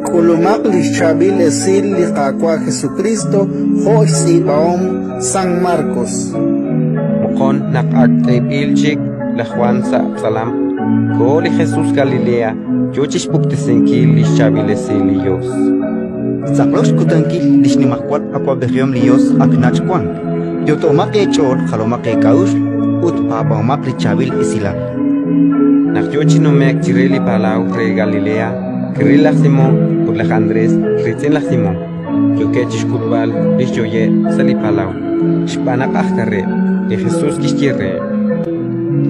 K'ulumaq li xchaab'il esil li Qaawa' Jesukristo jo' xtz'iib'ahom San Marcos. Moqon naq ak k'eeb'il chik laj Jwan sa' tz'alam, koho li Jesus Galilea, yo chi xpuktesinkil li xchaab'il esil li Yos. Xtz'aqlok xkutankil li xnimajwal awab'ejihom li Yos ak nach' wank. Yot'omaq eech'ool, jalomaq eek'a'uxl ut paab'ahomaq li chaab'il esilal. Naq yo chi nume'k chire li palaw re Galilea, kiril laj Simón ut laj Andrés, riitz'in laj Simón, yookeb' chi xkutb'al li xyooyeb' sa' li palaw, xb'aan naq aj kareb'. Li Jesus kixye reheb':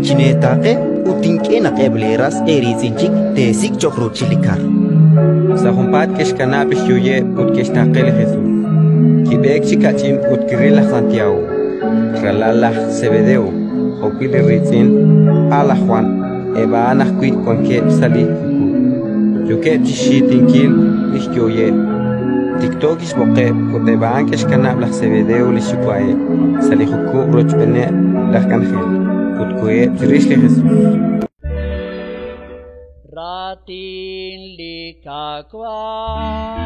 Chineetaaqe ut tink'e naq eb' leeras eeriitz'in chik teesik' cho'q ruuchil li kar. Sa' junpaat ke'xkanab' li xyooyeb' ut ke'xtaaqe li Jesus. Kib'eek chi kach'in ut kiril laj Santiago, ralal laj Sebedeo, jo'wi' li riitz'in, a' laj Jwan. Eb' a'an ajwi' wankeb' sa' li jukub', yookeb' chi xxiitinkil li xyooyeb'. Tikto kixb'oqeb' ut eb' a'an ke'xkanab' laj Sebedeo li xyuwa'eb' sa' li jukub' rochb'eeneb' laj k'anjel, ut koheb' chirix li Jesus. Raatin li Qaawa'.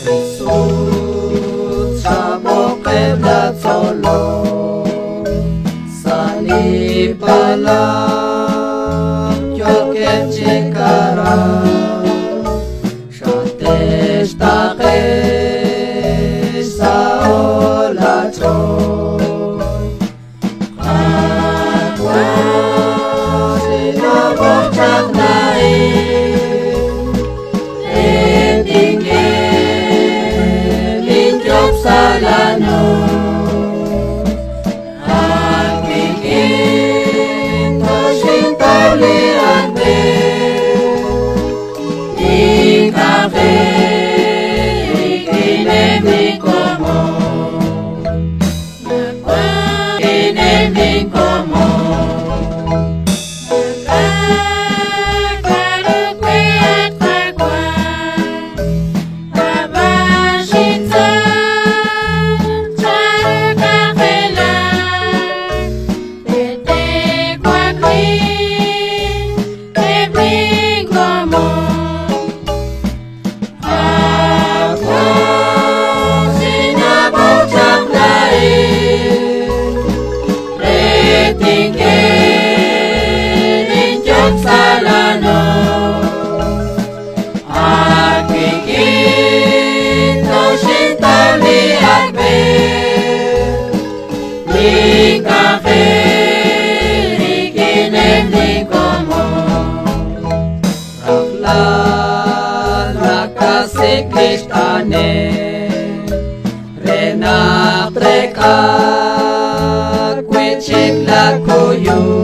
Jesús xab'oqeb' latzolom sa' li palaw yookeb' chi karak, xate'xtaaqe xsahol aach'ool. Qaawa', xinab'oq chaq laa'in, re tink'e linyoob' sa' laanoq. Ak wik'in toxintaw li ak'b'e, nink'anjel rik'ineb' li komon. Rik'ineb' li komon. Rajlal nakasik li xt'ane' re naq trek'a wi'chik la kuyum.